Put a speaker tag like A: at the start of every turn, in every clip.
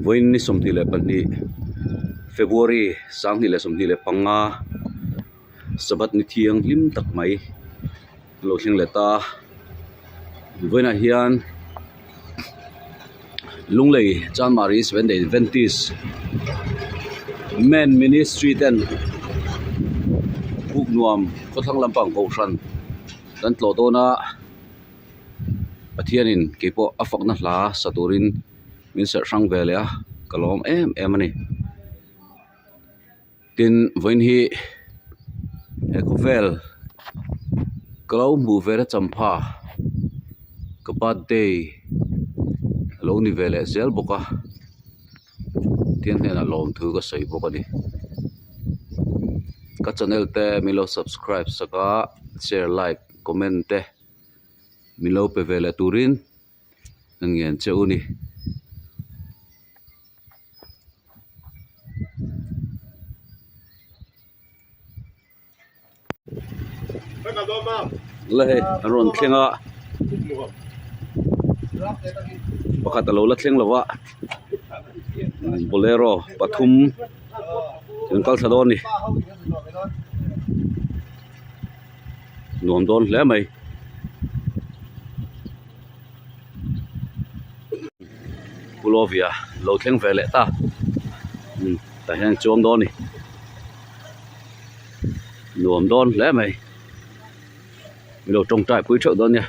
A: Vawiin ni 22 February 2025 Sabbath ni thianghlim tak mai a lo thleng leh ta. Vawiinah hian Lunglei Chanmari Seventh Day Adventist Men Ministry ten buk nuam khawthlang lampang kohhran kan tlawh dawn a. Pathianin keipawh a fakna hla sa turin min serh hrang ve leh a ka lawm em em a ni. Tin vawiin hi he khawvel ka lo hmuh ve na champha ka birthday a lo ni ve leh zel bawk a Pathian hnenah lawmthu ka sawi bawk a ni. Ka channel te min lo subscribe sak a share like comment te min lo pe ve leh turin ka ngen che u ni. La hei an rawn thleng a pakhat a lo la thleng lo va bolero pathum an kal thla dawn a ni. Nuam dawn hle mai. Pulovia lo thleng ve leh ta umm tah hian chuang dawn a ni nuam dawn hle mai min lo tawngtai pui theuh dawn nia.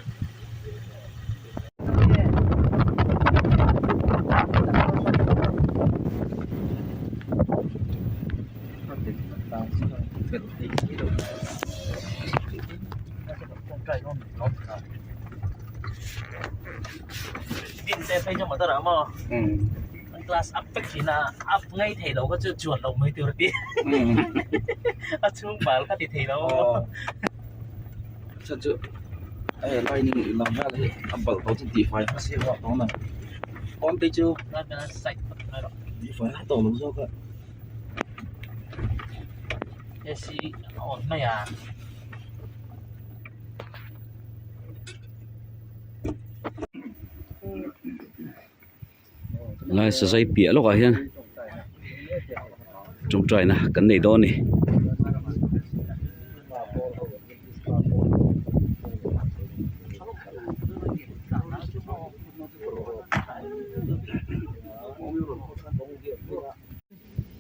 B: Class up vek thin a up ngei thei lo kha chu chuan lo mai tur a ti a chhung bal kha ti thei lo
C: chu chu hei lining lam vel hi a balh tawh chu tihfai hmasa erawh a dawn a pawn te chu tihfai a tawh lo zawk a.
B: AC a on mai a.
A: Lai sazai piah lawkah hian tawngtaina kan nei dawn a ni.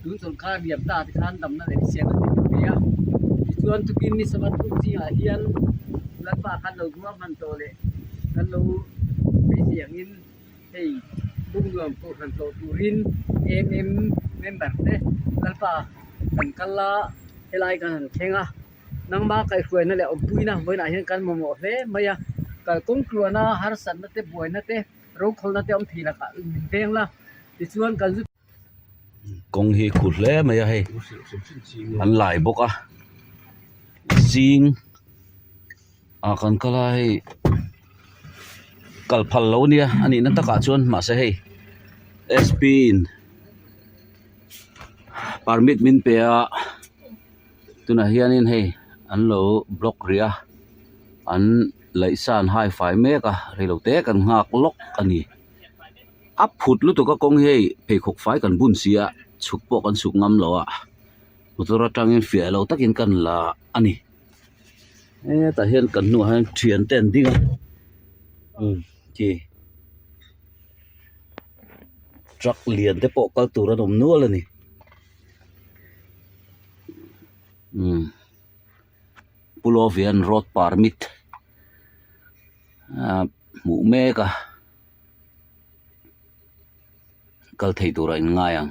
B: Tun sawrkar liam ta te khan damna leh siam an ti thei a, tichuan tukin ni sabat tuk zingah hian Lalpa khan lo ruah hman tawh leh kan lo beisei angin hei Bungnuam Kohhran tlawh turin MM member te Lalpa kan kal a, helai kan han thleng a, nangma kaihhruaina leh awmpuina vawiinah hian kan mamawh hle mai a, kalkawng tluana harsatna te buaina te rokhawlna te awm thei lakah min veng la, tichuan kan zu.
A: Kawng hi khu hle mai a hei an lai bawk a zing ah kan kal a hei kal phal lo a nia a nihna takah chuan mahse hei S P in permit min pe a tunah hianin hei an lo block rih a an laih san hai fai mek a reilote kan nghak lawk a ni. A phut lutuk a kawng hi hei pheikhawk fai kan bun si a chhuk pawh kan chhuk ngam lo a motor atangin fiah lo takin kan la a ni hetah hian kan hnuah hian thian te an ding a umm khi truck lian te pawh kal tur an awm nual a ni umm Pulovian road permit ah hmuh mek a. Kal thei turah in ngai ang.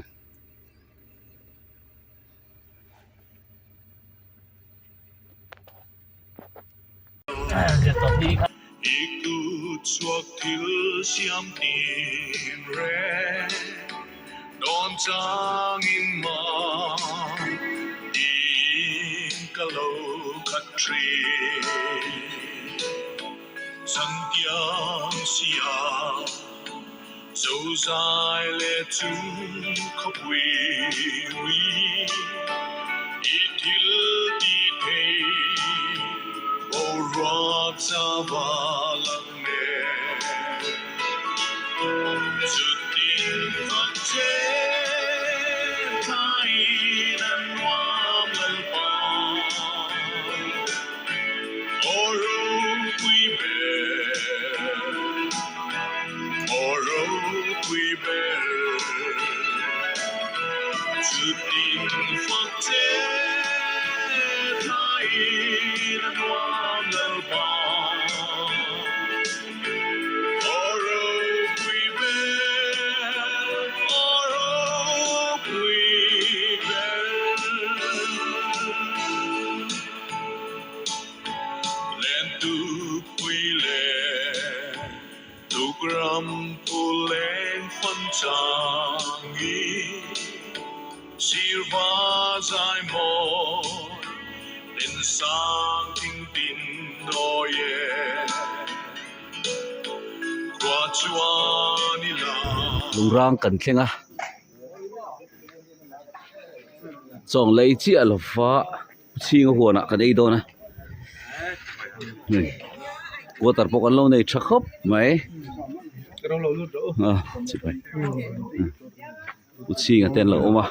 A: Lungrang kan thleng a chaw lei chiah lova chhinga huanah kan ei dawn a hei water pawh kan lo nei tha khawp mai a chibai u chhinga te an lo awm a.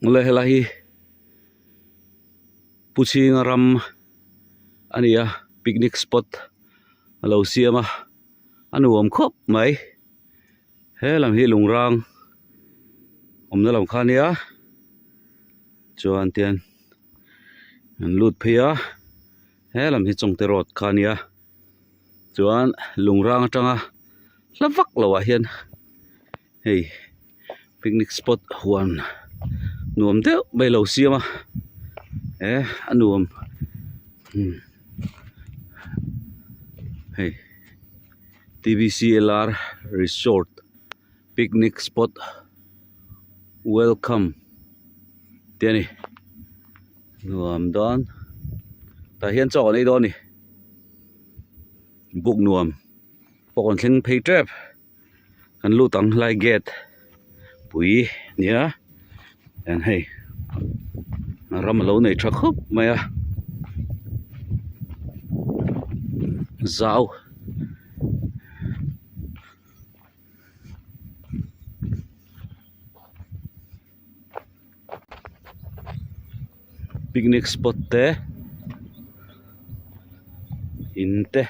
A: Awle helai hi Pu Chhinga ram a ni a picnic spot a lo siam a a nuam khawp mai he lam hi lungrang awmna lam kha a nia chuan tian an lut phei a he lam hi chawngte road kha a nia chuan lungrang atanga hla vak loh ah hian. Hei picnic spot huan nuam deuh mai lo siam a eh a nuam umm hei T_V_C_L_R resort picnic spot welcome tih a ni nuam dawn tah hian chaw an ei dawn a ni buk nuam pawh an thleng phei tep. Kan lut ang helai gate pui nia hian hei ram alo nei tha khawp mai a zau picnic spot te in te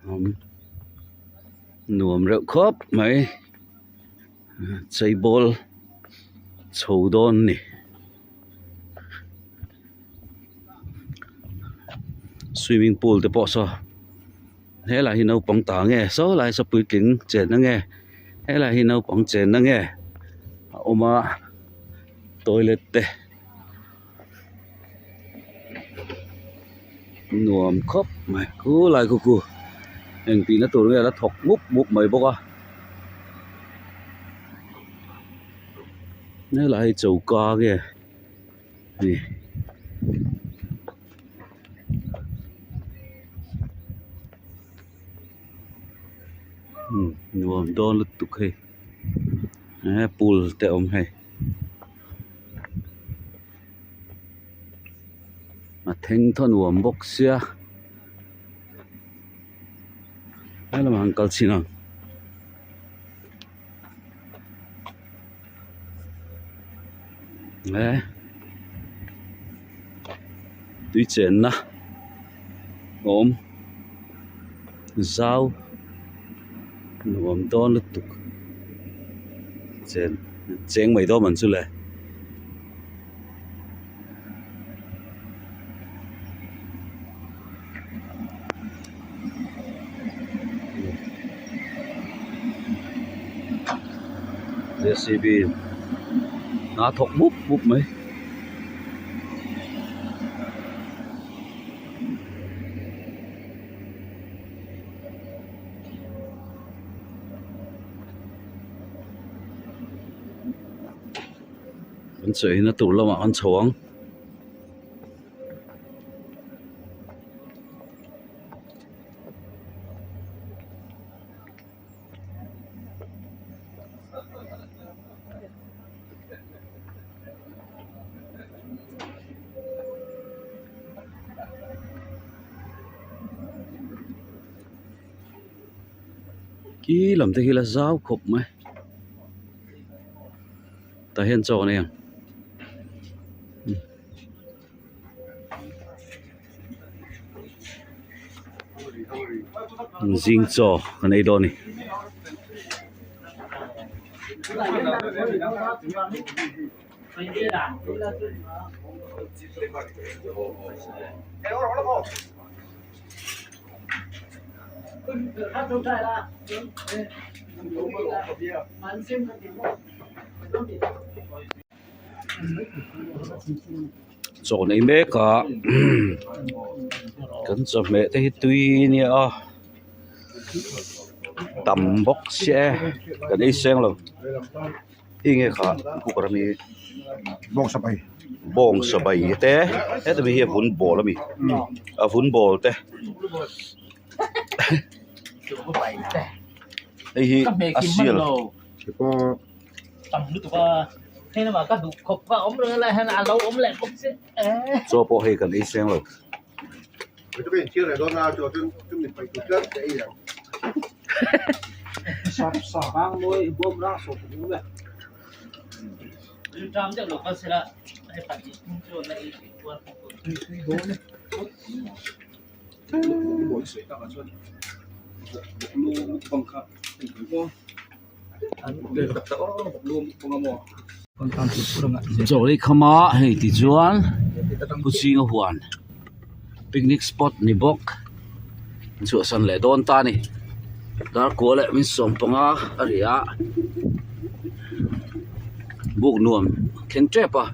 A: awm nuam reuh khawp mai cheibawl chho dawn a ni swimming pool te pawh saw helai hi naupang ta nge saw lai saw puitling chenna nge helai hi naupang chenna nge a awm a toilet te nuam khawp mai khulai khu khu engtihna tur nge a la thawk mup mup mai bawk a helai hi choka nge ni. Nuam dawn lutuk hei he pool te a awm hei a then thaw nuam bawk sia helamah an kal chhin ang. He tui chenna awm zau nuam dawn lutuk chen cheng mai dawn ang chu le. J_c_b a thawk mup mup mai. An chawina tur lamah an chho ang. Khi lam te khi la zau khawp mai tah hian chaw an ei ang. Zing chaw kan ei dawn a ni. Chaw nei mek a kan chawhmeh te hi tui ania a tam bawk sia e kan ei seng lo hei nge kha cooker ami bawngsa bai te heta mi hi a vun bawl ami a vun bawl te hei hi a sial. Chaw pawh hei kan ei seng lo. Chaw ei kham a hei ti chuan pu chhinga huan picnic spot ni bawk chhuahsan leh dawn ta a ni darkua leh min sawm panga a ri a buk nuam thleng tep a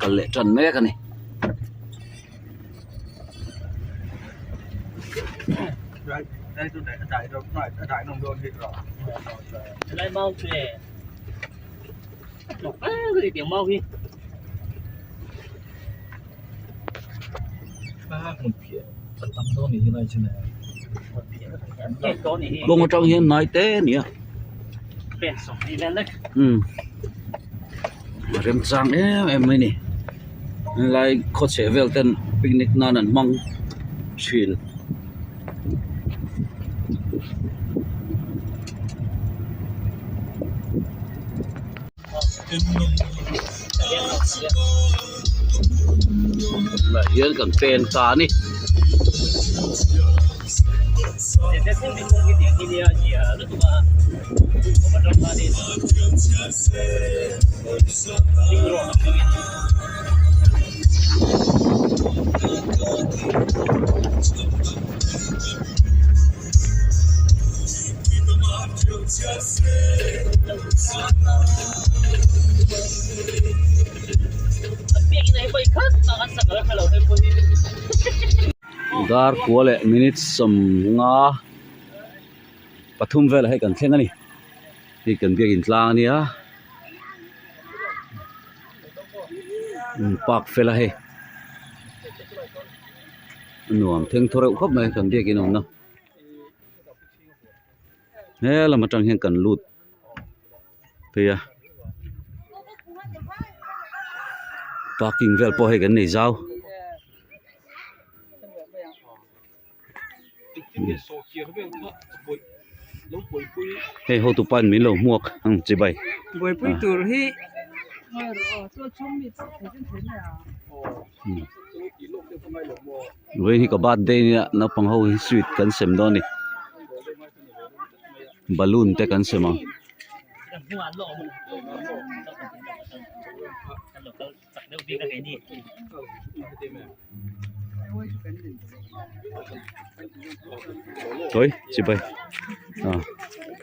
A: kal leh tan mek a ni. Kawng atang hian hnai te a ni a umm remchang em em mai a ni helai khawchheh vel ten picnic nan an hmang thin. Tunah hian kan pen ta a ni. Dar kua leh minute sawmnga pathum velah hei kan thleng a ni hei kan biakin tlang a nia park fel a hei a nuam theng thaw reuh khawp mai kan biakin awmna. He lam atang hian kan lut phei a parking vel pawh hei kan nei zau. Hei hotu pa in min lo hmuak ang chibai. Vawiin hi ka birthday nia naupang ho hi sweet kan sem dawn a ni balloon te kan sem ang. Oi chibai ah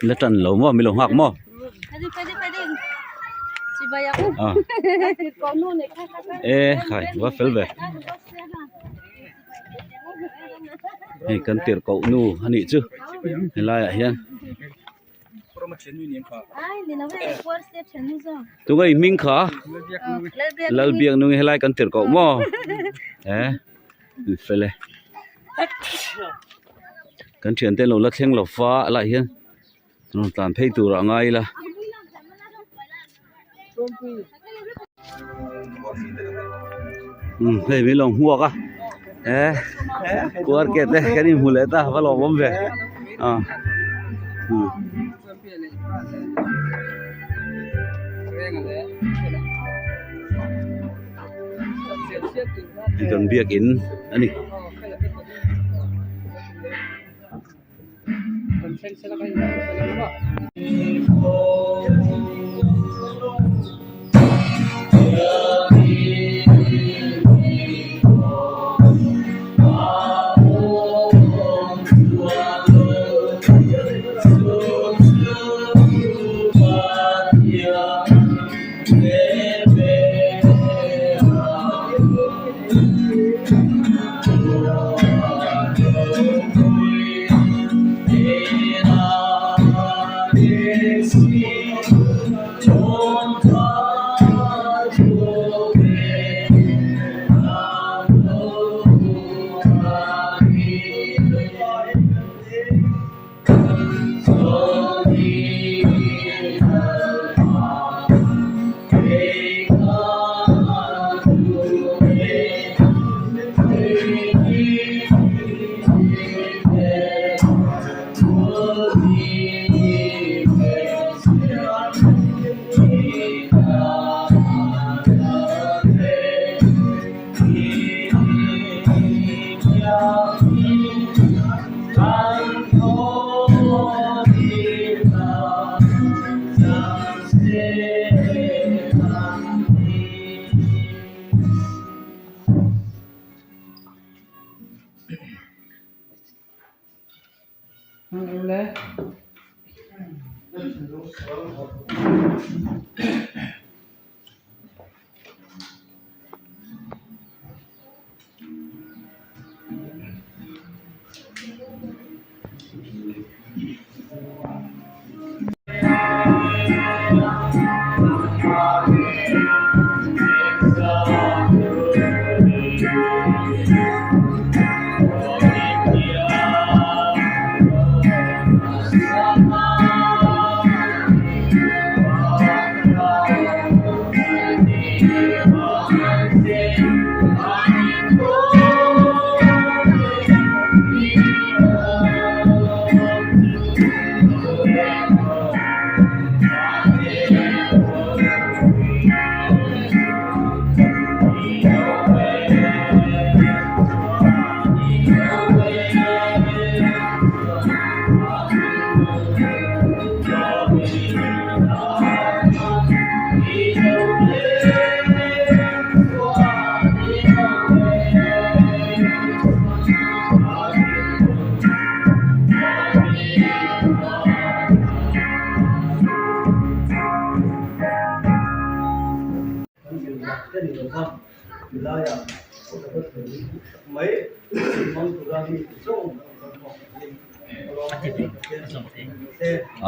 A: la tan lo maw mi lo nghak maw. Ah e khai va fel ve. Hei kan tirh koh nu a nih chu helaiah hian tunge i hming kha Lalbiak nungi helai kan tirh koh maw eh fel e kan thiante lo la thleng lo fa a lah hian rawn tlan phei tur ah ngai ila. Hei min lo hmuak a eh kuarket te kan inhmu leh ta va lawm awm ve ah hei kan biakin a ni.
B: thleng sela kan indah fel ang maw.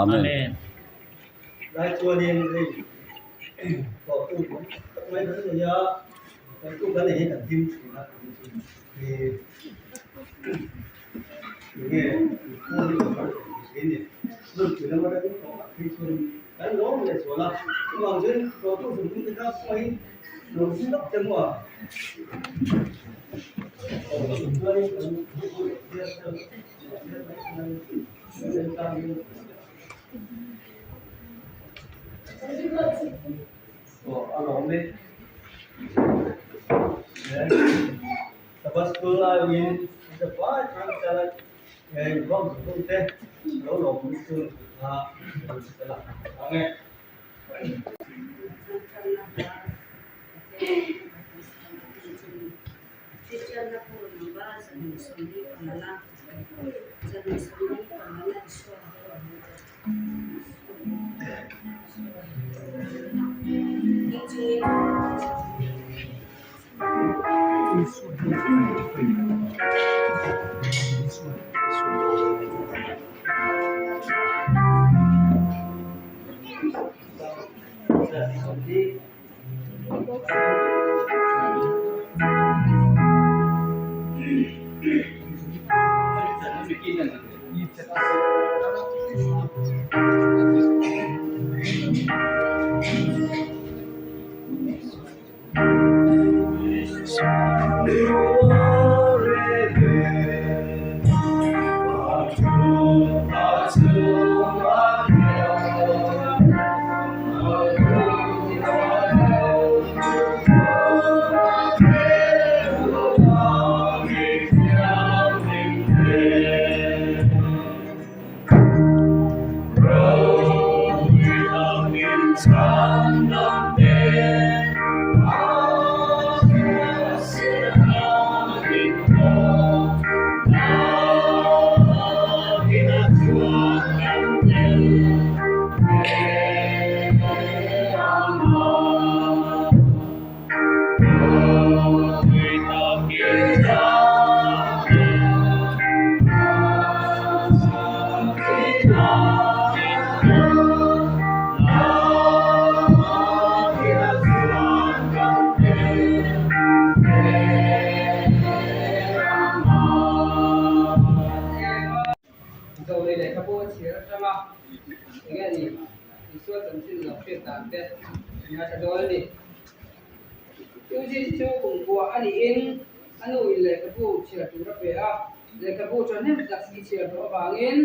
A: Amen.
B: Zawlei lehkhabu a chhiar atanga eng nge ni Isua chanchin lo hriat dan te an ngaithla dawn a ni. Eugene chu kum kua a niin a nu in lehkhabu chhiar tur a pe a, lehkhabu thahnem tak i chhiar tawh avangin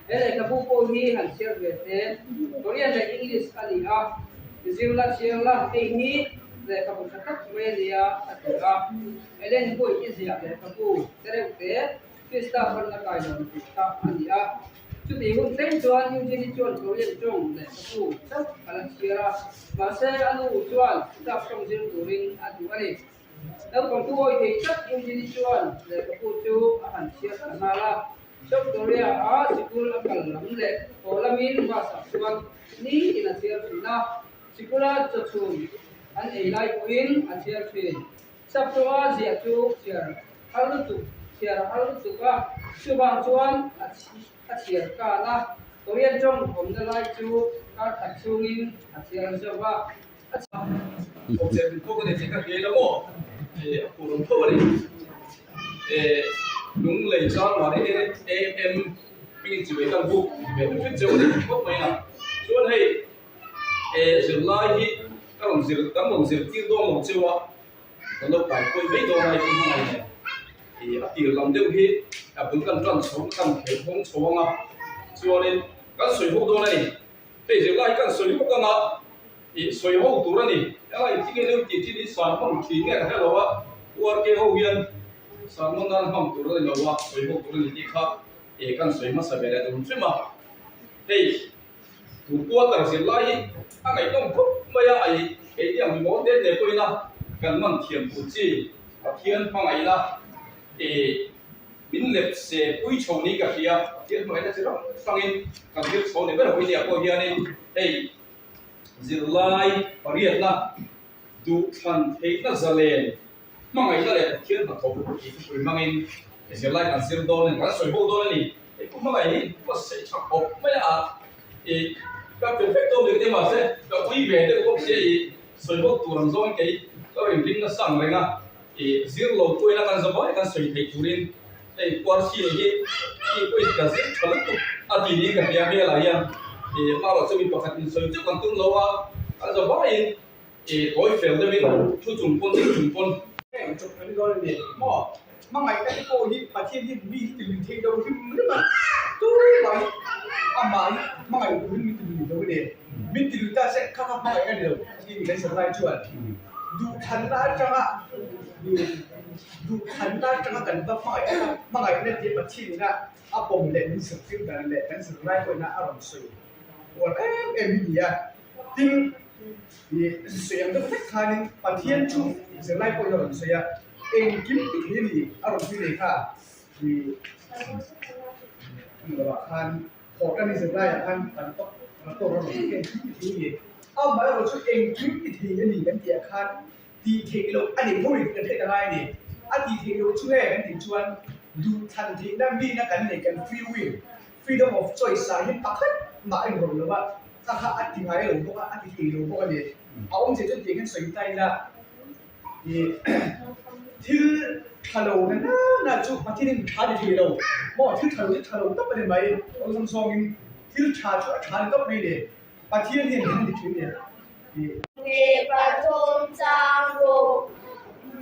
B: he lehkhabu pawh hi han chhiar ve teh. Korean leh English a ni a, zirla chhiar la hei hi lehkhabu tha tak mai a nia a ti a. Ellen White i ziah lehkhabu te reuh te Krista hmanna kailawn tih kha a ni a. Chutih hun thleng chuan Eugenie chuan Korean tawng lehkhabu chauh a la chhiar a, mahse a nu chuan Sap tawng zir turin a duh a ni. Naupang thu awi thei tak Eugenie chuan lehkhabu chu a han chhiar ta nghal a. South Korea-a sikul a kal lam leh haw lamin bus-ah chuan nitin a chhiar thin a, sikula chawchhun an ei lai pawhin a chhiar thin. Sap tawnga ziah chu chhiar har lutuk chhiar har lutuk a, chuvang chuan a a chhiar kan a, Korean tawng awmna lai chu kar khat chhungin a chhiar zawk a, a
D: Awmze min pawh ka nei thei ka hriai lo maw? A pur awm tho a ni. Lunglei Chanmari AM hming inchivei kan buk ve hrim hrim cheu a ni phawt mai a. Chuan hei zirlai hi ka rawn zir kan rawn zirtir dawn lo cheu a. Kan lo kai pawih mai dawn a i hmangaih nen ih a tir lam deuh hi a bul kan tan chho kan khel hawng chho ang a chuanin kan sawi ho dawn a ni hei zirlai hi kan sawi lawk ang a ih sawi ho tur a ni helai thing eng tih thin hi sermon thin nge ka hre lo a URK ho hian sermon nan hmang tur a ni lo a sawi ho tur a ni tih kha ih kan sawi hmasa ve leh dun hrim a hei. Tun quarter zirlai hi a ngaihnawm khawp mai a, ai keini ang mimawl te te pawhin a kan man thiam tur chi Pathian hmangaihna eh min lep se pui chho niin ka hria, Pathian hmangaihna chi hrang hrangin kan zir chho ni ber hawinia pawh hianin hei zirlai pariatna duhthlan theihna zalen Hmangaihna leh Pathian hnathawk tih thu pui hmangin zirlai kan zir dawn a ni, kan sawi ho dawn a ni. Hei pu hmangaih hi ka sawi tha khawp mai a, ih ka pe vek dawn ni mahse ka ui ve deuh bawk sia ih sawi ho tur ang zawngin kei ka rawn ring nasa ang reng a, ih zir lo pawhin a kan za mai kan sawi theih turin hei Puarsi hi ih pawhin ka zir tha lutuk a ti niin ka hria hmelah hian ih hmarawh chu mi pakhat in sawi chauh kan tum lo a, kan za vaiin I tawi fel deuhin thu chung pawn ding chung pawn.
E: Heng chawp kan dawn a ni maw? Hmangaihna te pawh hi Pathian hi mi hi tilui thei lo hrim hrim a, tumah hi amah hi hmangaih turin min tilui lo a ni. Min tilui ta se kha kha hmangaih a ni lo tih kan sawi lai chuan duhthlanna atanga duhthlanna atanga kan va hmangaih a hmangaihna tih Pathian ina a pawm leh min zirtir dan leh kan zirlai pawhin a rawn sawi uar em em hi ni a. Tin, ih sawi ang deuh vek khanin Pathian chu zirlai pawhin a rawn sawi a, engkim ti thei a ni a rawn ti nei kha ih lovah khan thawhṭan i zirlaiah khan kan tawk kan tawk a rawn ti engkim ti thei a ni. Amaherawh chu engkim ti thei a ni kan tih ah khan tih theih loh a nei tho in kan hriat a ngai a ni. A tih theih loh chu nge kan tih chuan duhthlan theihna mina kan neih kan free will, freedom of choice ah hian pakhat mah a inrawlh lo a, kha kha a ti ngai lo bawk a, a ti thei lo bawk a ni. A awmzia chuan tiang hian sawi ta ila ih thil tha lo na nana chu Pathian in tha ti thei lo maw thil tha lo chu tha lo tawp a ni mai awlsam zawngin thil tha chu a tha ni tawp mai a ni. Pathian hian thil a ti thin e.
F: Nge pathum chang ruk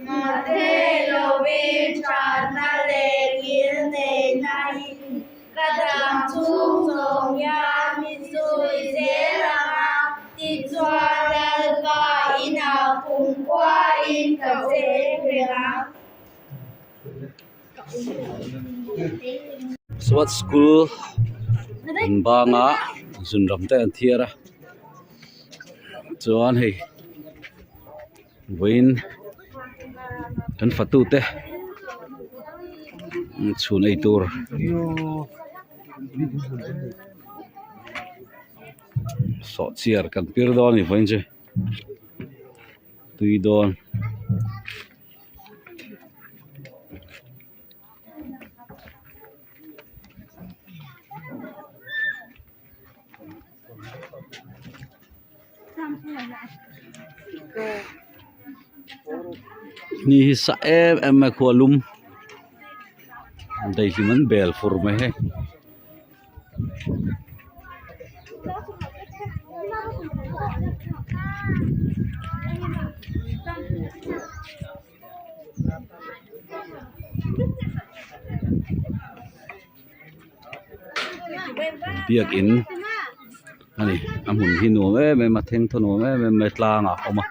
F: Mathe lovin thatna leh ngil neihna in ka dam chhung zawng hian mi zui zel ang a, tichuan Lalpa inah kumkhuain ka cheng reng ang.
A: Swat school an bang a zunram te an thiar a chuan hei vawiin kan fatu te chhun ei tur sawhchiar kan pir dawn a ni vawiin chu tui dawn. Ni hi sa em em mai khua lum daihlim an bel fur mai hei. Biakin a ni a hmun hi nuam em em a thengthaw nuam em em mai tlang ah a awm a.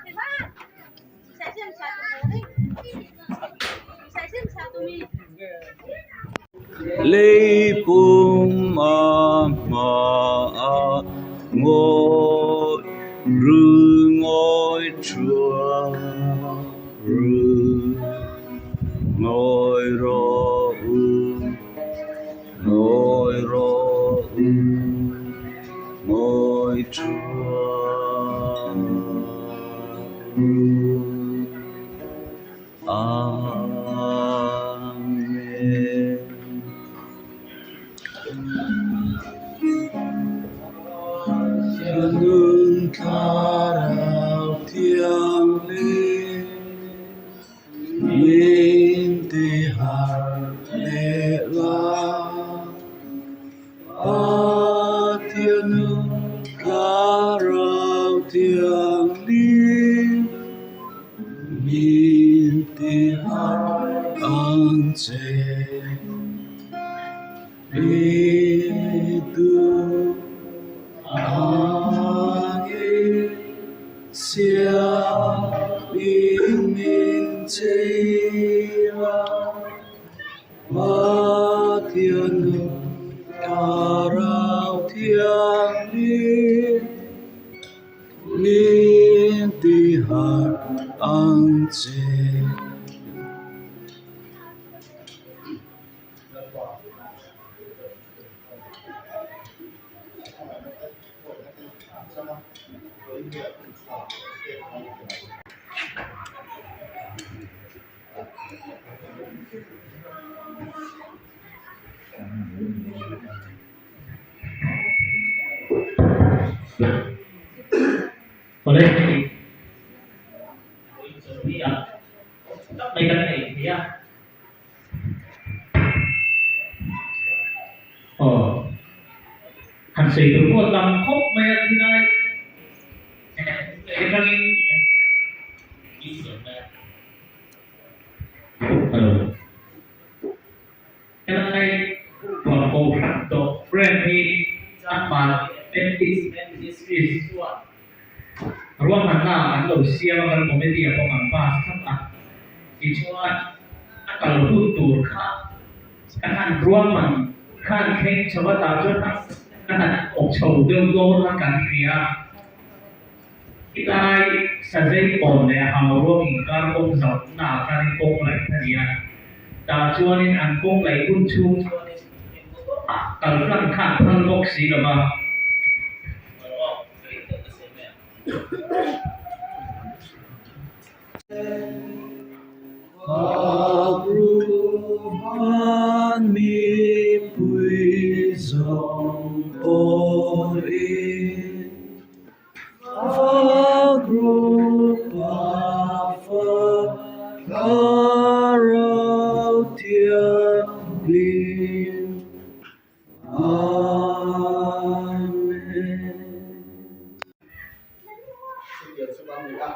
A: Lei pum a hmaah ngawi ru ngawi thua ru ngawi rawh u ngawi rawh u ngawi thua ru Amen. Nun thlarau thianghlim min ti harh leh la. Pathian nun thlarau thianghlim min ti harh ang che. Mi duh angin siam in min chei a. Pathian thlarau thianghlim min ti harh ang che.
G: College tak mai kan nei thei a. Aw han sawi tur pawh a tam khawp mai a thilai atangin hello helai kohhran tawh friend hi amah Baptist Ruahmanna an lo siam a, kan committee ah pawh kan pass thlap a, tichuan a kal hun tur kha kan han ruahman khan thleng chho a tah chuan kan han awk chho deuh dawn a kan hria a, helai Sazei pawn leh Hauruang inkar kawng zauhna ah khanin kawng laih a ni a, tah chuanin an kawng laih hun chhung chuanin kal tlang kha an phal bawk si lo va.
A: Ruhan mipui zawng pawhin Agrupa fa thlarau thianghlim Amen.
H: Chutiang chu kan ni a,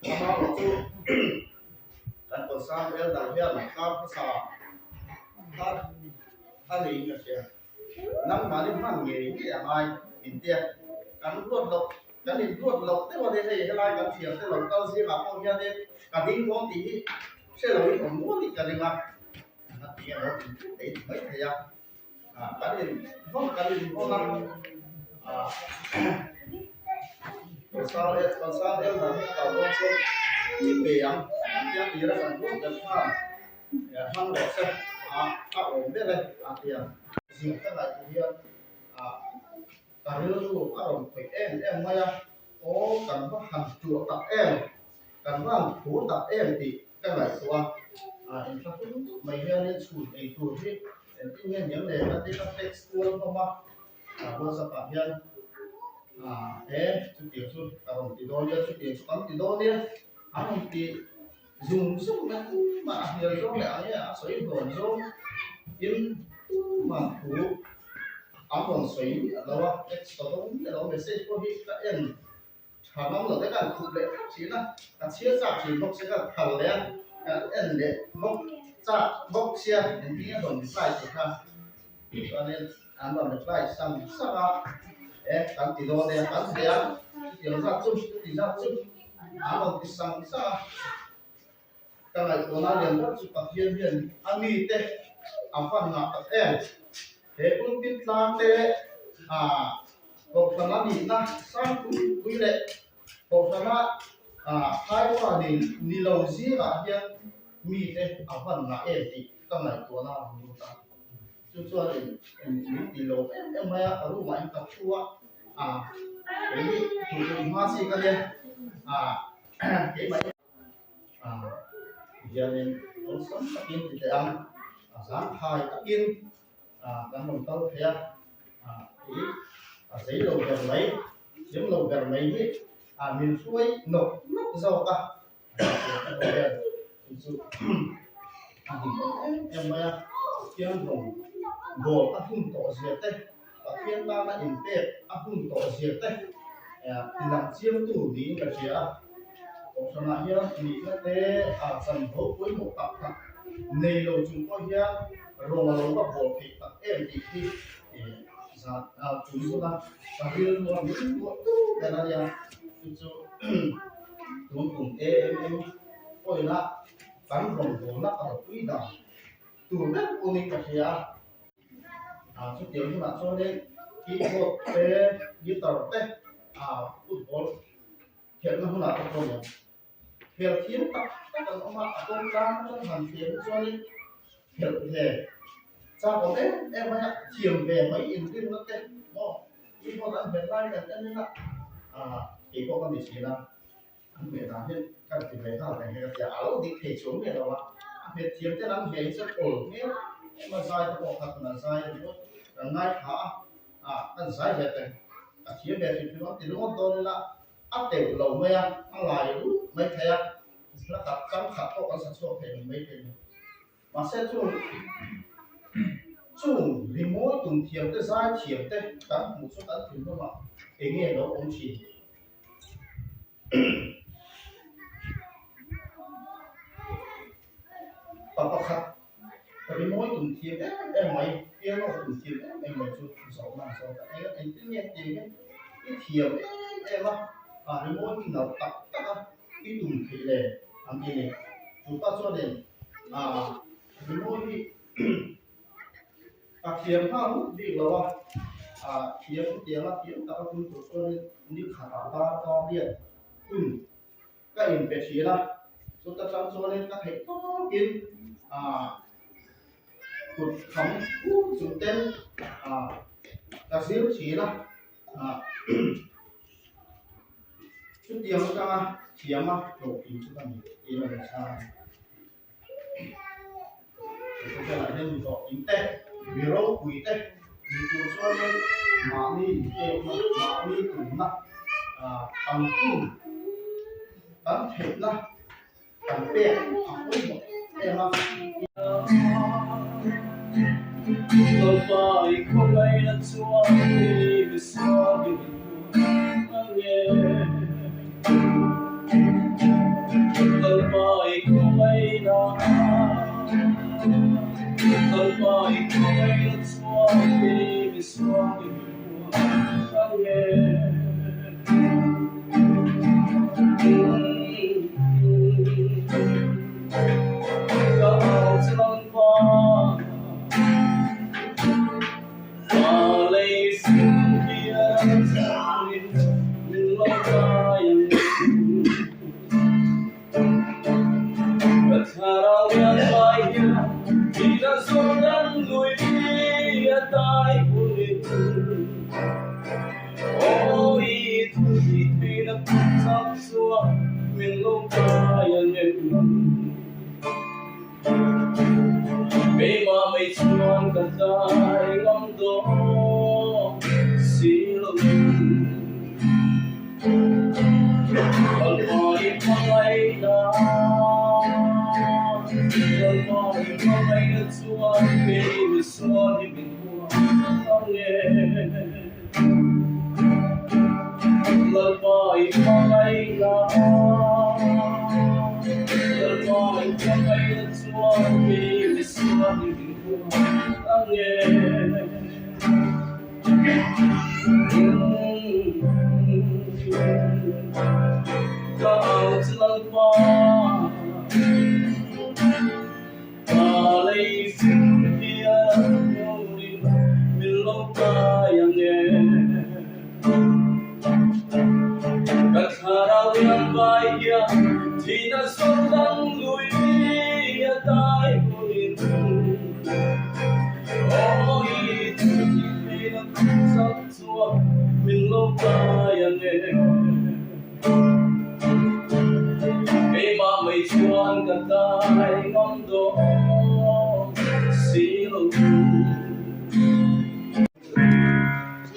H: amaherawh chu kan Kawlsang Elder hian kar hmasa kha a niin ka hria. Nangmahni hman ngei ngei a ngai min tia kan ruat loh, kan inruat loh deuh a nia hei helai kan thiante lo kal zingah pawh hianin ka ding dawn tih hi hre loin awm nualin ka ring a. A ti a lo ti thei mai thei a, kan in hmang kan in hawn a, Kawlsang Elder hi a kal dawn chuan i pe ang an tia tira kan ruat ber khan hmang rawh se a awm ber e a ti a. Zir ka ngaihtuah hian ka rilru a rawn khawih em em mai a, aw kan va han tuah tak em, kan va han phur tak em tih ka ngaihtuah a, inthlahrung deuh mai hianin chhun ei tur hi engtin nge niang le ka ti ka text kual hlawm a, WhatsApp ah hian he chutiang chu ka rawn ti dawn nia, chutiang chu kan ti dawn nia an rawn ti. Zung zung na tumah a hnial zawng leh ang e a sawi hlawn zawng in tumah thu an rawn sawi miah lo a, text ka dawng miah lo message pawh hi ka en tha ngam lo te ka han khup leh thlap thin a, ka chhiar chak thin bawk sia ka han phal leh a, ka en leh bawk chak bawk sia engtin a rawn reply tih kha chuanin an rawn reply sang sang a, e kan ti dawn e kan ti a, chutiang zat chu chuti zat chu an rawn ti sang sang a, ka ngaihtuahna lian ber chu Pathian hian a mite a hman ngah tak em, he pulpit tlang te ah kohhran a nihna sang pui pui leh kohhrana ah phaipa ni lo zingah hian mite a hman ngah em tih ka ngaihtuahna a rawn lut a. Chu chuan min ti lo em em mai a, ka room ah in ka thu a, ah kei hi duhduh hma chi ka nia, ah keimah hi ah hianin awlsam takin ti teh ang, a zangkhai takin ah kan rawn kal thei a, ah kei a zei lo ber mai, thiam lo ber mai hi ah min hruai nawk nawk zawk a. Chu a dik em em mai a, Pathian rawn bawl a hun tawh zia te, Pathian tana inpek a hun tawh zia te tilang chiangtu niin ka hria a. Kohhranah hian nihna te a chanvo pawimawh tak tak nei lo chung pawh hian rawn a lo va bawl theih tak em tih hi zan tun huna ka rilru a min tuah tu ber a nia. Chu chu tun kum AMM pawina kan rawn bawlna ka ropui dan tur vek pawhin ka hria a. Chutiang hunah chuanin keyboard te, guitar te, football khelhna hunah te pawh nia Khelh thiam tak tak an awm a, a kawng tlang atang han thiam hi chuanin khelh ve chak awm em em mai a, thiam ve mai inrinna te maw keyboard an hmet lai kan en in a, ah keipawh ka ni thin a, an hmeh dan hi ka ti ve nghal reng hi ka tia, a lo dik thei chuang miah lo a, a hmet thiam ten an hmeh hi chuan awl hmel em a zai te pawh kha kan zai a ni maw, kan ngaithla a, ah kan zai ve teng, a thiam ve hrim hrim a ti ringawt dawn ila. A teuh lo mai a, a lai rup mai thei a, hla khat chang khat pawh kan sa chhuak thei lo mai thei ni. Mahse chung chung rimawi tum thiam te, zai thiam te kan hmuh chu kan thinlungah eng nge lo awm thin? Pa pakhat rimawi tum thiam em em mai, piano tum thiam em em mai chu zawhna a zawt a, eng engtin nge tih hian i thiam em em a, ah rimawi hi nalh tak tak a i tum theih le an ti a ni. Chu pa chuanin ah rimawi hi ka thiam nghal ngawt bik lo a, ah thiam tianga thiam taka tum tur chuanin ni khatah dar kar riat hun Ka inpe thin a, chuta tang chuanin ka theih tawkin ah kut kham pur chung ten ah ka zir thin a, ah chutiang atanga thiama hlawhtling chu ka ni tih a rawn chhang a ni. Khawvelah hian mi hlawhtling te, mi ropui te ni tur chuanin mahni inpekna, mahni tumna ah kan hun, kan theihna kan pek a pawimawh em a.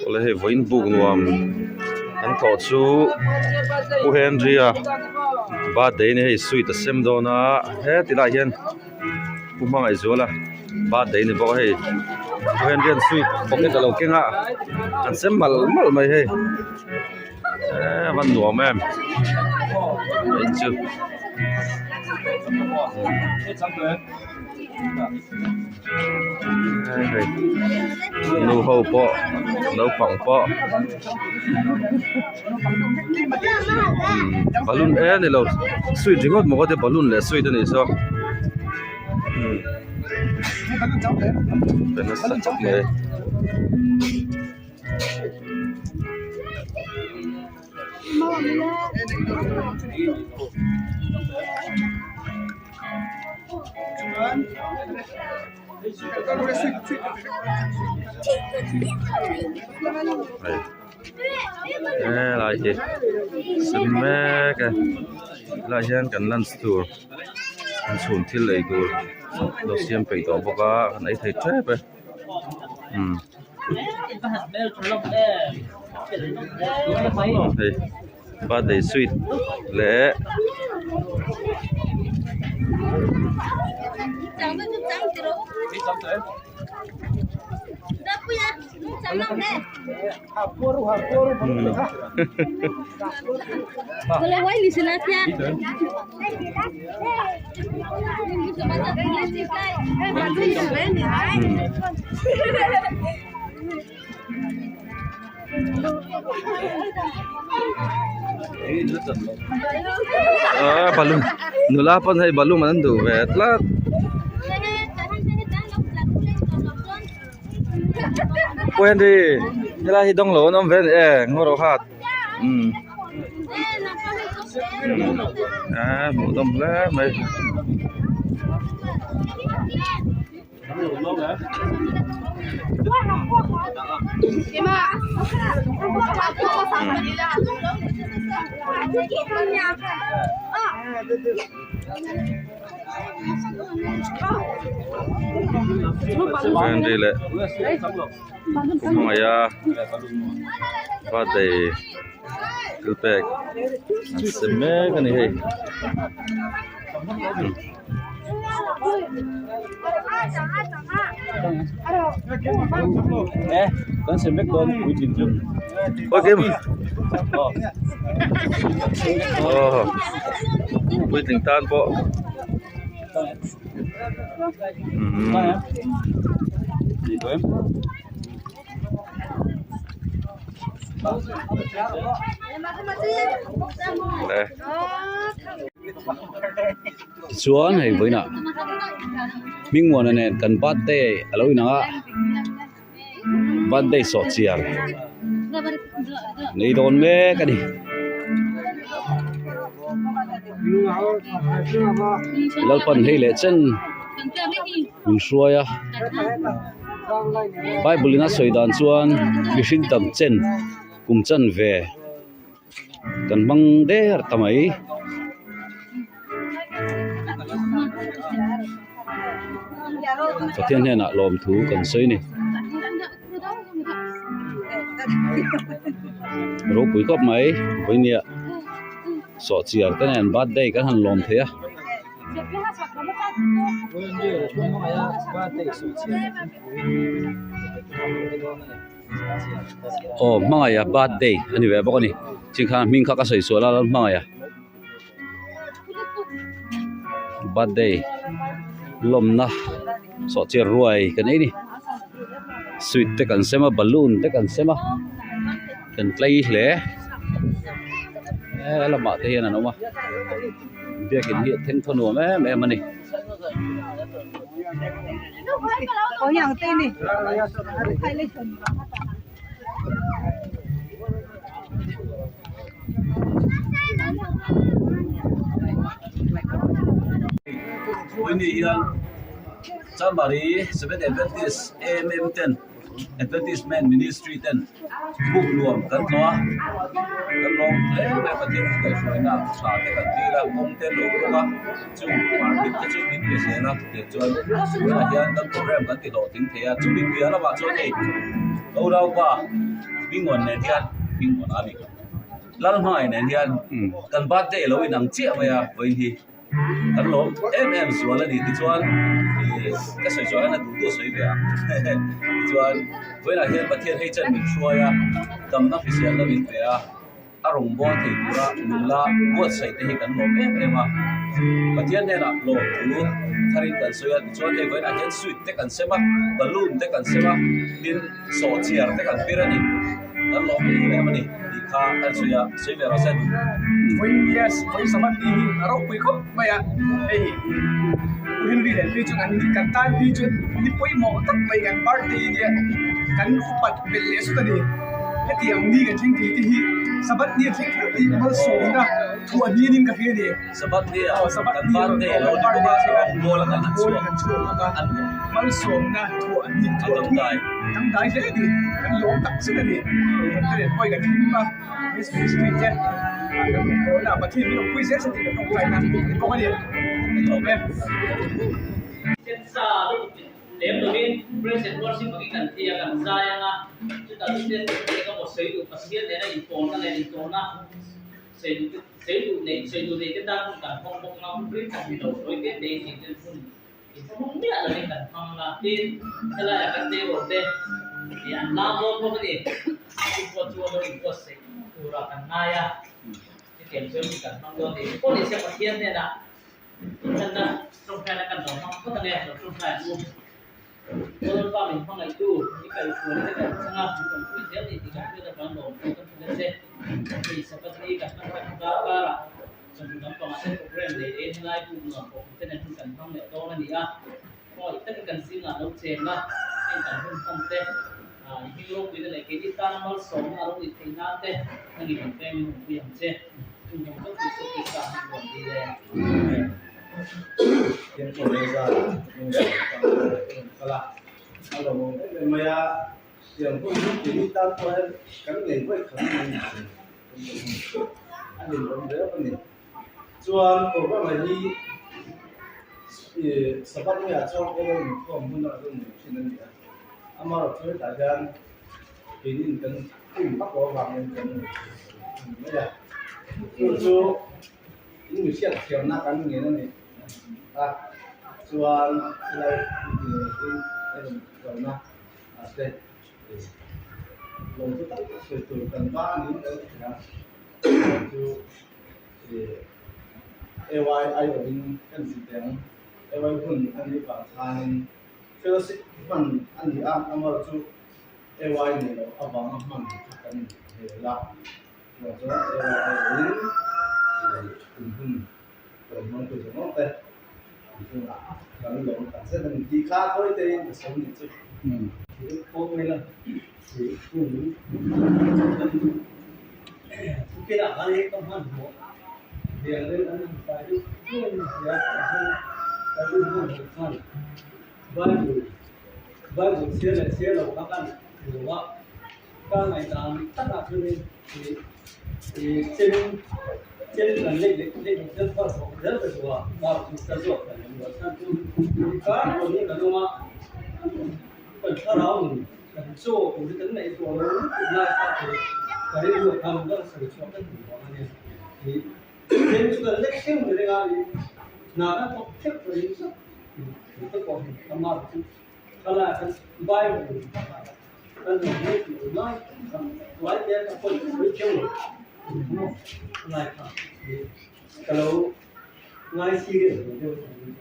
A: Awle hei vawiin buk nuam kan tlawh chu Pu Henry-a birthday a ni hei sweet a sem dawn a heti lai hian Pu Hmangaihzuala birthday a ni bawk a hei Pu Henry-a'n sweet pocket a lo keng a an sem malh malh mai hei eee a van nuam em a in chu. Hei nu ho pawh naupang pawh balloon e a nilo sweet ringawt maw ka tia balloon leh sweet a nih saw pe nasa khawp mai. Helai hi sem mek e helaiah hian kan lunch tur kan chhun thil ei tur lo siam peih tawh bawk a kan ei thei tep e umm hei. Birthday sweet leh Aaa balloon nula pawn hei balloon an duh ve tlat. Pu Henry helai hi dawng lo an awm ve a ni e ngaw rawh khat umm aaa hmuh nawm hle mai. Henry leh Pu Hmangaia birthday thil pek an sem mek a ni hei. Puitling tan pawh Tichuan hei vawiinah Hmingmuana nen kan birthday a lo inang a birthday sawh chiar nei dawn mek a ni. Lalpan hei leh chen min hruai a Bible in a sawi dan chuan mihring dang chen kum chanve. Kan hmang der ta mai. Pathian hnenah lawmthu kan sawi a ni. Ropui khawp mai vawinia sawhchiar te nen birthday kan han lawm thei a. Aw hmangaiha birthday a ni ve bawk a ni ching khan hming kha ka sawi sual a Lalhmangaiha birthday lawmna sawhchiar ruai kan ei a ni sweet te kan sem a balloon te kan sem a kan tlei hle he lamah te hian an awm a biakin hi a thengthaw nuam em em a ni. Vawiini hian Chanmari Seventh Adventist AMM ten Adventist Men Ministry ten buk nuam kan tlawh a kan lawm hle mai a Pathian thu kaihhruaina tha te kan dil a kawng te an lo bawk a chung permit te chu min pe zel a tiang chuan tunah hian kan program kan ti hlawhtling thei a chumi piah lamah chuan hei Unaupa Hmingmuan nen hian Hmingmuan a ni Lalhmai nen hian kan birthday lo inang chiah mai a vawiin hi. Kan lawm em em zual a ni tichuan ih ka sawi zual hian a duh duh a sawi ve ang tichuan vawiinah hian Pathian hei chen min hruai a damna hriselna min pe a a rawngbâwl thei tura nula buatsaih te hi kan lawm em em a Pathian hnenah lawm thu tharin kan sawi a tichuan hei vawiinah hian sweet te kan sem a balloon te kan sem a tin sawhchiar te kan pir a ni kan lawm em em a ni tih kha kan sawi a sawi ve rawh se.
E: Vawi yes vawi sabat ni hi a ropui khawp mai a hei U Henry leh phei chuan an ni kan tan phei chuan ni pawimawh tak mai kan birthday nia kan upat belh leh sut a ni hetiang ni kan thleng thei te hi sabat ni a thleng kher mai malsawmna thuah hnianin ka hria a ni.
A: Sabat ni ah kan birthday lo ni bawk a rawngbawl a kan han chhuak a
E: malsawmna thuah hnih
A: a dangdai
E: dangdai hle a ni kan lawm tak zet a ni kan te leh pawh kan hlim a ministry te kan rawngbawlna Pathian min awmpui zel se tih kan tawngtaina a ni bawk a ni lawm e.
G: Sensa lem lovin praise and worship angin kan thi a kan zai anga chutah chu ten eng emaw sawi duh Pathian nena inpawlna leh intawhna Sawi duh nei sawi duh nei te tan hun kan hawng bawk anga hun rin tak ni lo sawi te te in engtin hun inhawng miah lovin kan hmang anga tin helaiah kan tleirawl te ih an lam dawn bawk a ni chu pawh chu a lo inbuatsaih turah kan ngai a hetiang chuan hun kan hmang dawn ni pawh ni se Pathian hnenah inthlanna tawngtaina kan lo hmang phawt ange lo tawngtai ang u. Lalpa min hmangaihtu i kaihhruai te kan chhang a, min rawn pui zel ni tih kan hriat avang lawm pawh kan hmu che. Hei Sabbath ni kan hman tak kar karah chawhnu lampangah te program nei leh in helai buk nuam pawh hmu te nen hun kan hmang leh dawn a ni a. Khawngaih takin kan zingah lo cheng a, heng kan hun hman te, i hming ropuina leh keini tana malsawmna a lo nih theih nan te nangin min peng min awmpui ang che. Chung zawng zawng Isua Krista hming rawn dil e. Amen.
H: Chuan programme hi ih sabat ni ah chuan kawng a inkhawm hun a rawn nei thin a ni a amaherawhchu chu hetah hian keinin kan team vak loh avangin kan ni mai a chu chu. In mi hriat thiamna kan ngen a ni a, chuan helai in en lohna ah te lawmtu tak tak sawi tur kan va a niin kan hria chu ih AY aiawhin kan zir teh ang AY hun a nih vang khanin fellowship hman a ni a amaherawhchu chu AY nei loh avanga hman kha kan inhel a. Chuvang chuan AYI in kum hun rawn hmang tu zawng zawng te an chungah kan lawm tak zet a ni tih kha thawi te in ka sawi nih chu.
B: Ka ngaihdan takah chuanin ih ih chem chem kan lei leh lei loh zel kha zawh zel ka duh a mar chu ka zawk ta lem lo chuan chu kar pawh hi kan awm a kan thlarau nun kan chaw tur hi kan ngaihtuah lo lutuk lai kha chu ka rilru a khan ka sawi chhuah ka duh vang a nia ih chem chu kan lek hreng reng a ih. Hna kan thawk theuh tawh ni zauh te pawh hi amah chu khalai ah khan Bible kan rawn hmang tih lo lai kha tuai te ka pawi ka sawi keuh lo maw lai kha ka lo ngai serious lo deuh a ni.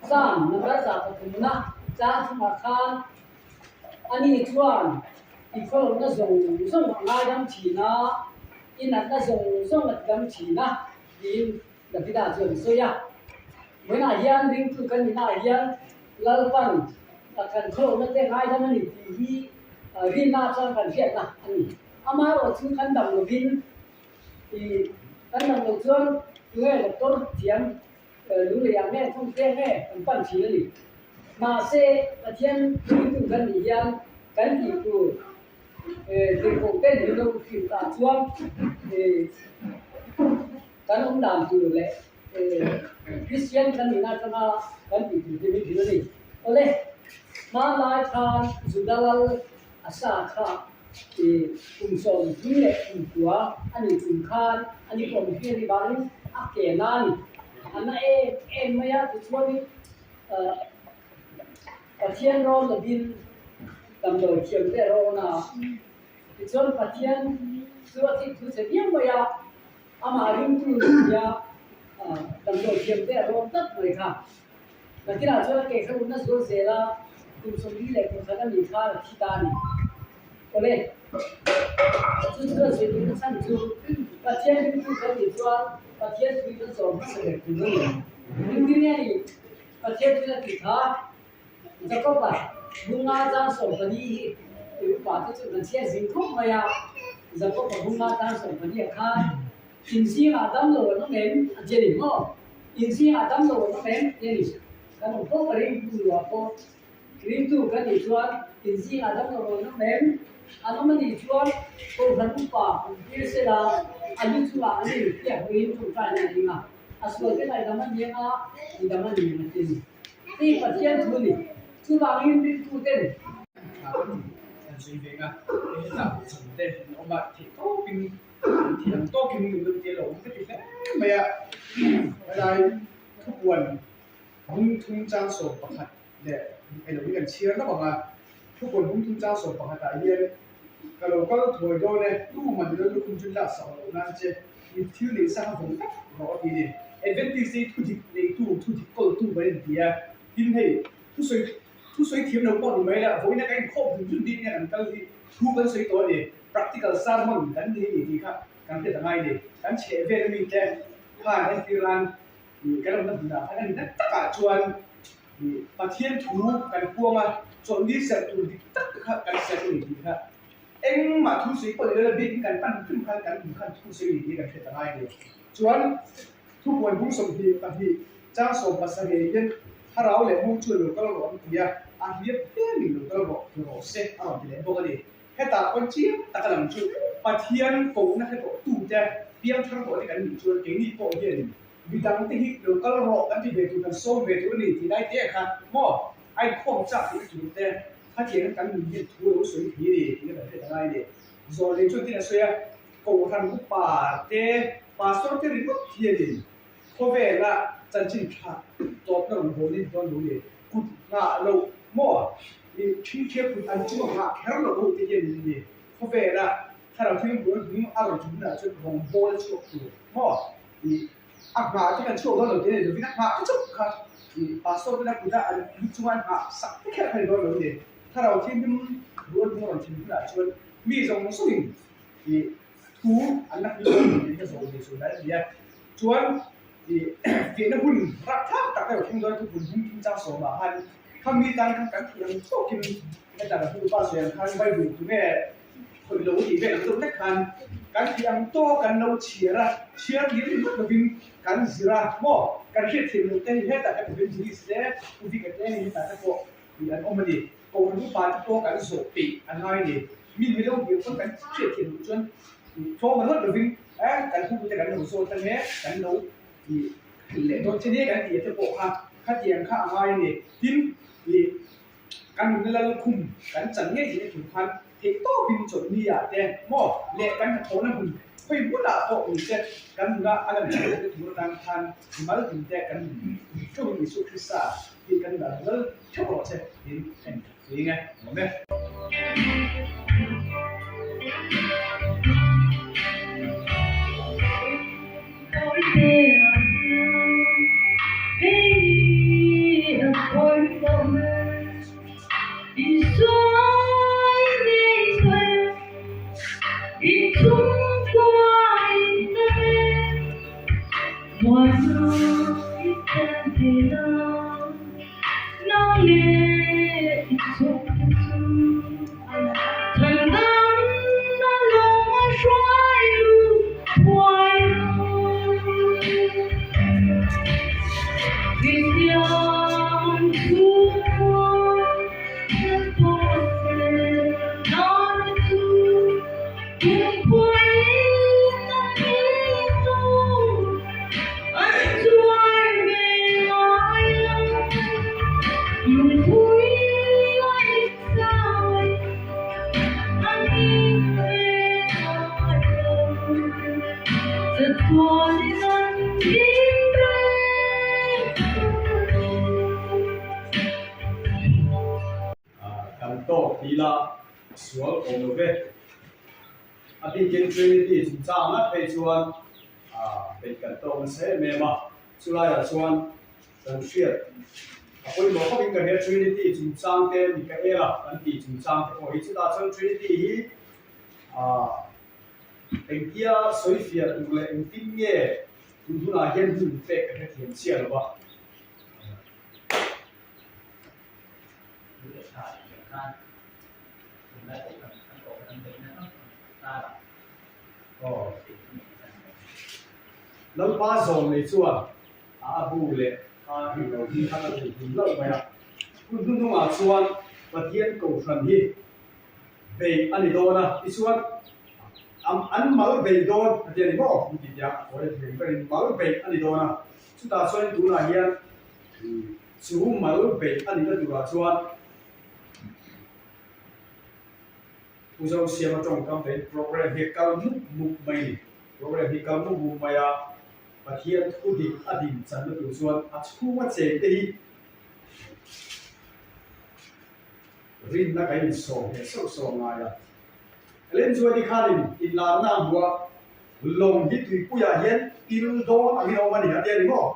B: Psalm number 103 na chang thumah khan ani chuan i khawlawmna zawng zawng a ngaidam thin a, i natna zawng zawng a tidam thin a tiin Davida chuan a sawi a. Vawiinah hian ringtu kan nihnaah hian Lalpan kan khawlawmna te ngaidam a ni tih hi rinna chuan kan hriatna a ni. Amaherawh chu kan dam lovin i kan dam loh chuan tunge doctor thiam Lungleiah nge thawm te nge kan pan thin a ni. Mahse, Pathian ringtu kan nih hian kan tih tur tirhkoh ten min lo hrilh tah chuan kan awm dan tur leh Kristian kan nihna atanga kan tih tur te min hrilh a ni. Awle, hmanlai khan Juda lal Asa kha kum 39 a nih kum khan a ni pawh mihring a nih vangin a ke na a ni. A na em em mai a, tichuanin Pathian rawn lovin damdawi thiam te a rawn a, tichuan Pathian chu a thik thu che viau mai a, amah ringtu ni sia damdawi thiam te a rawn tlat mai kha. Nakinah chuan a kei kha unna zual zel a, kum 41 a nih khan a thi ta a ni. Awle, chu chu a zir duhna chhan chu Pathian ringtu kan nih chuan Pathian tui kan zawm hmasa ber tur a ni. Engtin nge ni Pathian tui a tih kha? Jakob-a bunga chang 14 hi i upa te chu kan chhiat zing khawp mai a, Jakob-a bunga chang 14 ah khan Inzingah dam lo an awm em? A ti a ni maw? Inzingah dam lo an awm em? Ti a ni. Kan awm fo ka ring hnu ah pawh ringtu kan nih chuan inzingah dam lo an awm em? An awm a nih chuan Kohhran upa kum tir sela a lu chungah an infiah hmuhin ṭawngṭaina a ding a, a sual te ngaihdam a ni anga midang a ni ang a ti a ni. Hei Pathian thu a ni. Chuvangin ringtu ten.
E: Tha kan ti kan zui ve nga, hetah chhan te an awm a, theih tawpin Thiam tawkin min lo ti a lo awm ka ti hle mai a, helai thupuan bung thum chang 11 leh eng lo hi kan chhiar hlauh ang a, thupuan bung thum chang 11 ah hian ka lo kal thuai dawn e, tuman i lo lukhum chu lak sak loh nan che i thil neih sang a vawng tak rawh a ti a ni. Adventist hi thudik neitu, thudik kawltu kan inti a, tin hei thusawi Thusawi thiam lo pawh ni mai la, vawiina kan inkhawp dun dun bik nge kan kal hi thu kan sawi tawh a ni. Practical sermon kan nei ni tih kha kan hriat a ngai ni. Kan chheh vel ami te khan entir nan kan awmna hmunah khan a ni tak takah chuan Pathian thu kan puang a, chawlhni serh tur dik tak te kha kan serh a ni tih kha engmah thu sawi pawh ni lo la biakin kan pan hrim khan kan hmu khan thu sawi ni tih kan hriat a ngai ni. Chuan Thupuan bung 22 chang 17 hian Thlarau leh Mung chu lo kal rawh an ti a, a hliam hliamin lo kal rawh ti rawh se a rawn ti leh bawk a ni. Hetah pawn chiang taka lang chu Pathian kohna hre tawh tute piangthar tawh te kan nih chuan keini pawh hianin midangte hi lo kal rawh kan ti ve tur kan sawm ve tur a ni tih lai te kha maw a inkhawm chak tih na tur te khatiang kan nun hian thu a lo sawi thei a ni tih ka hriat a ngai a ni. Zawh leh chuan tin a sawi a. Kohhran upa te, pastor te ringawt hianin khawvela chanchin tha tawpna rawn bawlin dawn lo le, kut nghah loh maw i thingthia kut an chung a nghah kher loh ho te hianin ni khawvela thlarau thil buai hming a rawn ṭum hunah chuan rawn bawl a chhuak tur maw i a nghah te kan chhuak dawn lo te ni lovin a nghah te chauh kha i pastor tena kut a an lu chunga an nghah sak te kher kha ni dawn lo ni thlarau thil hming buai hming a rawn ṭum hunah chuan mi zawng zawngin Tih thu an la hmu lo tih ka zawh ve chu lai a ni a. Chuan ih fiahna hun rapthlak tak erawh thleng dawn a thupun hming thum chang sawmah khan khami tan khan kan thih ang tawkin heta ka thupa sawi ang khan Bible tunge khawih lo tih vel ang deuh hlek khan kan thih ang tawk kan lo chhiar a, chhiar tir ringawt lovin kan zir a maw kan hriatthiam loh te hi hetah ka evangelist te Pu Vika te hei hetah te pawh ih an awm a ni. Kohhran upa te pawh kan zawh peih a ngai ni. Mi milo biak pawn kan hriat thiam loh chuan tlawm ringawt lovin eh kan hu te kan lo zawt ang e, kan lo ih hrilh leh dawn che nia kan tih te pawh kha khatiang kha a ngai a ni. Tin, ih kan nunna lal khum kan chan ngei theih na tur khan theih tawpin chawlhni ah te maw leh kan hnathawhna hmun khawi hmunah pawh ni se kan nuna a lan chhuah theihna tur atan khan mimal hmun te kan theuhin Isua Krista hi kan dal lal theuh rawh che tiin ka in thing e awm e.
D: tawk ti ila a sual awm lo ve. A bikin Trinity chungchang ngat phei chuan beih kan tawk nasa em em a, chulaiah chuan kan hriat a pawimawh khawpin ka hria Trinity chungchang te Mikaela kan tih chungchang te pawh hi chutah chuan Trinity hi engtia sawifiah tur leh engtin nge tun hunah hian hun pek ka hrethiam chiah lo va. Lalpa zawm nei chuan a bu leh a rin lo hi a la thei hlim lo mai a. Hun hnuhnungah chuan Pathian Kohhran hi bei a ni dawn a, tichuan an mal bei dawn a ti a ni maw? An ti tia, awi a thiam berin mal bei a ni dawn a, chutah chuan tunah hian chu mal bei a nihna turah chuan Pu Zosiama tawngkam tein program hi kal mup mup mai a ni. Program hi kal mup mup mai a, Pathian thu dik a din channa tur chuan a chhunga cheng te hi rinna kan insawm leh sauh sauh a ngai a. Ellen chuan i khanin inlarna a hmu a, lawng hi tuipuiah hian pil dawn angin a awm a ni a ti a ni maw?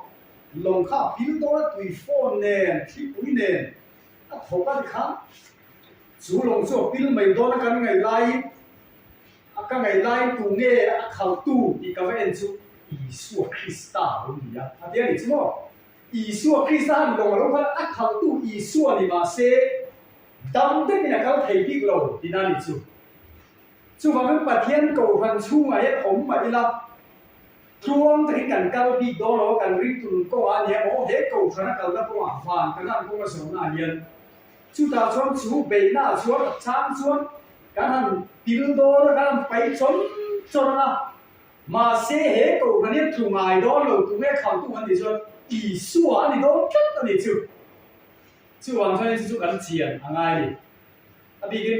D: Lawng kha a pil dawn a, tui fawn nen, thlipui nen a thawk a ni khan chu lawng chu a pil mai dawn a kan ngaih laiin A ka ngaih laiin tu nge a khaltu tih ka va en chu Isua Krista a lo ni a, a ti a nih chu maw? Isua Krista han lawng a lo khan a khaltu Isua ni mah se dam deuhin a kal thei bik lo tihna a nih chu. Chuvangin Pathian Kohhran chhungah hian awm mah ila tluang takin kan kal bik dawn lo a, kan ring tur kawngah a ni a maw? He Kohhran a kalna kawngah van kan han kawng a zawhnaah hian Chutah chuan chu beihnaah chuan a chang chuan kan han pil dawn a, kan han pai chawn chawn a, mahse he kohhran hian tlu ngai dawn lo tu nge khaltu kan tih chuan Isua a ni dawn tlat a ni chu. Chuvang chuan chu chu kan chian a ngai a ni. A bikin.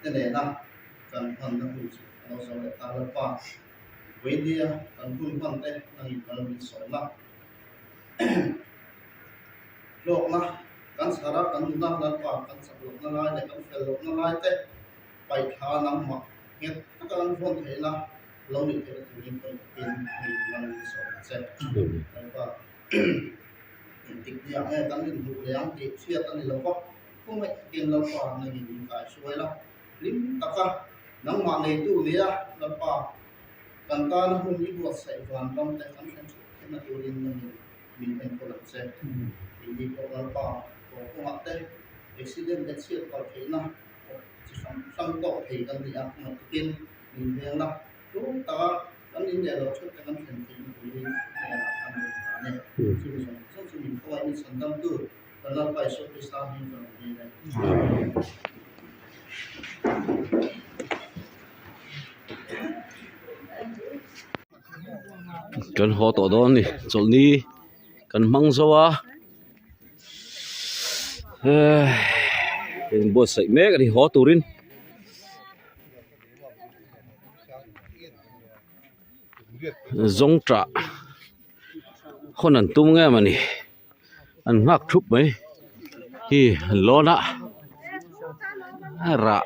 H: Te nena kan hmanna hun chu a lo zo leh ta Lalpa Vawinia kan hun hman te nangin kal min sawm a. Hlawkna kan chhar a, kan nuna Lalpa kan chak lohna lai leh kan fel lohna lai te paihthla nangmah nghet taka an vawn theihna lo nih theihna turin ka inpin hei man min sawm a che. Lalpa engtik niah nge kan inhmuh leh ang tih hriat a ni lo va, khawngaih takin Lalpa nangin min kaihruai la, hlim taka nangmah neitu nia Lalpa Kan tana hun i buatsaih van ram te kan thlen theuh theihna turin nangin min enkawl ang che. Keini pawh Lalpa haw kawngah te accident leh chhiat palh theihna pawh chi hrang hrang tawk thei kan ni a, ngaih takin min veng la. Tlum taka kan in leh lo theuh te kan thlen theihna turin hnenah kan rawn dah a ni. Chumi zawng zawng chu min khawngaih min chhan damtu kan Lalpa Isua Krista hming kan rawn dil e. Amen.
A: Kan haw tawh dawn a ni chawlhni kan hmang zo a ehh inbuatsaih mek a ni haw turin. Zawngṭah hawn an tum ngem a ni. An nghak thup mai hi an lawn a a rah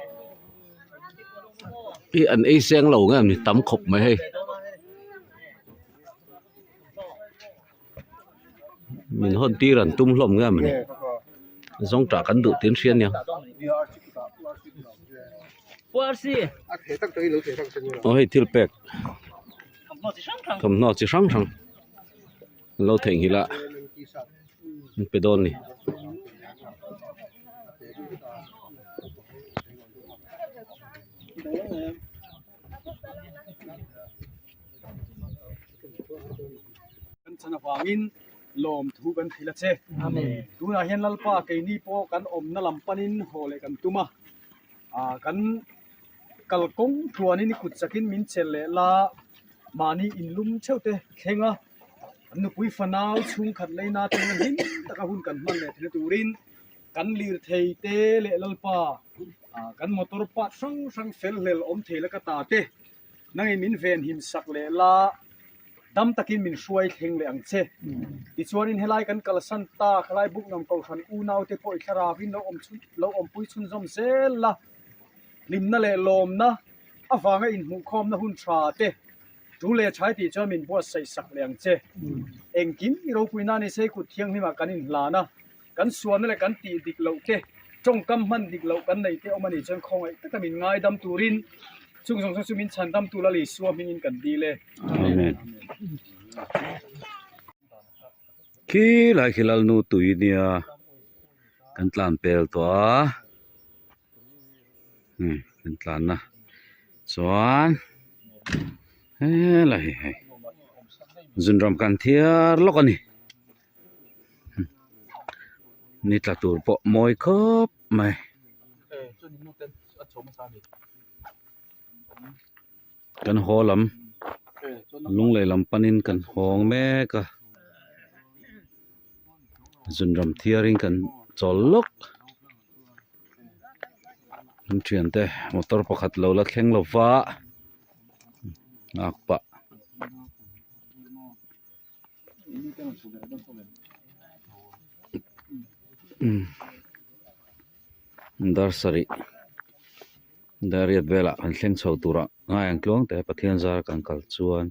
A: hi an ei seng lo nge ni tam khawp mai hei. Min hawn tir an tum hlawm nge mawni zawngtah kan duh tih an hria ania. Aw hei thil pek thawmhnaw chi hrang hrang an lo theihnghilh a an pe dawn a ni.
E: Kan chan avangin lawmthu kan thil a che. Tunah hian Lalpa keini pawh kan awmna lam panin haw leh kan tum a, kan kalkawng tluanin i kut chakin min chelh leh la, mahni inlum theuh te thleng a, an nupui fanau chhungkhat leina atanga hlim taka hun kan hman leh theihna turin kan lirthei te leh Lalpa kan motor part hrang hrang fel hlel awm thei la ka ta te nangin min venhim sak leh la dam takin min hruai thleng leh ang che. Tichuanin helai kan kalsan ta khalai Buknam Kohhran unau te pawh i thlarauin lo awm chhun lo awmpui chhunzawm zel la, hlimna leh lawmna avanga inhmuhkhawmna hun tha te tu leh thai tih chuan min buatsaih sak leh ang che. Engkim i ropuina ni se kut thianghlimah kan inhlan a. Kan sualna leh kan tih dik loh te, tawngkam hman dik loh kan nei te awm a nih chuan khawngaih taka min ngaidam turin chung zawng zawng chu min chhandam tu Lal Isua hmingin kan dil e.
A: Amen. Khi lai khi Lalnu tui nia kan tlan pel tawh a, hei kan tlan a chuan helai hi hei zunram kan thiar lawk a ni. Ni tla tur pawh mawi khawp mai. Kan haw lam lunglei lam panin kan hawng mek a zunram thiarin kan chawl lawk an thiante motor pakhat lo la thleng lo va nghak pah. Dar sarih dar riat velah kan thleng chho turah ngai ang tluang te Pathian zar kan kal chuan.